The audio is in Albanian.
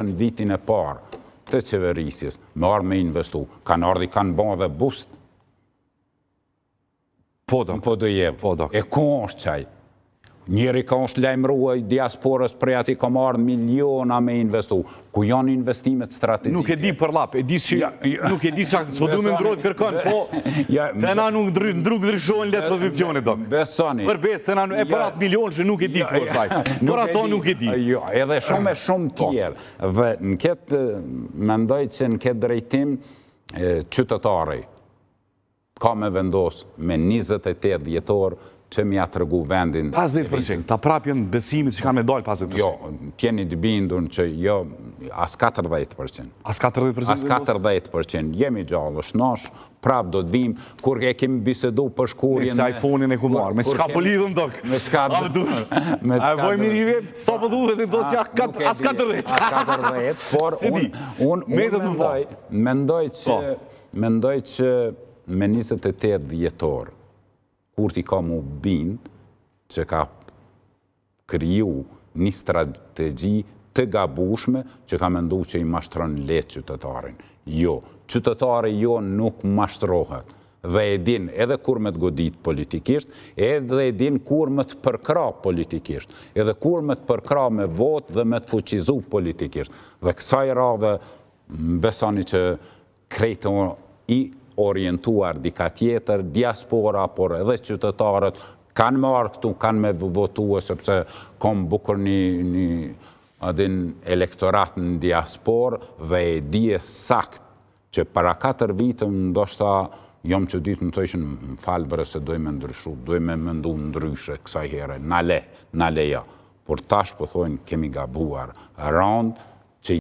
Në vitin e parë të qeverisjes, me ardhë me investu, kanë ardhë i kanë ba dhe bust. Po do. Po do jev. Po do. E ku është qaj? Njeri ka është lajmërua i diasporës prej ati ka marrë miliona me investu. Ku janë investimet strategjike? Nuk e di për llap, e di si, nuk e di sa, s'po du me mbrojt kërkon, po te na nuk ndry, nuk ndryshohen lehtë pozicionet dok. Besoni. Për besë, te na, e për atë milion që nuk e di ku është ai. Për ato nuk e di. Jo, edhe shumë e shumë po. tjerë. Dhe në këtë, mendoj që në këtë drejtim, qytetari, ka me vendos me 28 dhjetor që m'ja tregu vendin. 50%, ta prap janë besimit që kanë me dalë 50%. Jo, t'jeni të bindun që jo, as 40%. As 40%? As 40%, jemi gjallë, shnosh, prap do të vim, kur e kemi bisedu për shkurjen... Me se iPhone-in e ku marrë, me s'ka po lidhëm dok. Me s'ka... A më dush? Me s'ka... A boj mirë i vjen? Sa po duhet e do s'ja as 40. As 40, por unë mendoj, mendoj që... Po. Mendoj që me 28 dhjetor, Kurti ka mu bind që ka kriju një strategji të gabushme që ka mendu që i mashtron lehtë qytetarin. Jo, qytetari jo nuk mashtrohet dhe e din edhe kur me të godit politikisht, edhe e din kur me të përkrah politikisht, edhe kur me të përkrah me votë dhe me të fuqizu politikisht. Dhe kësaj radhe më besoni që krejt i orientuar dika tjetër, diaspora, por edhe qytetarët, kanë me ardhë këtu, kanë me votue, sepse kom bukur një, një adin elektorat në diasporë dhe e di e sakt që para 4 vitëm ndoshta jom që ditë më thojshin më falë bre se doj me ndryshu, doj me mendu ndryshe kësaj here, na le, na leja. Por tash po thojnë kemi gabuar randë.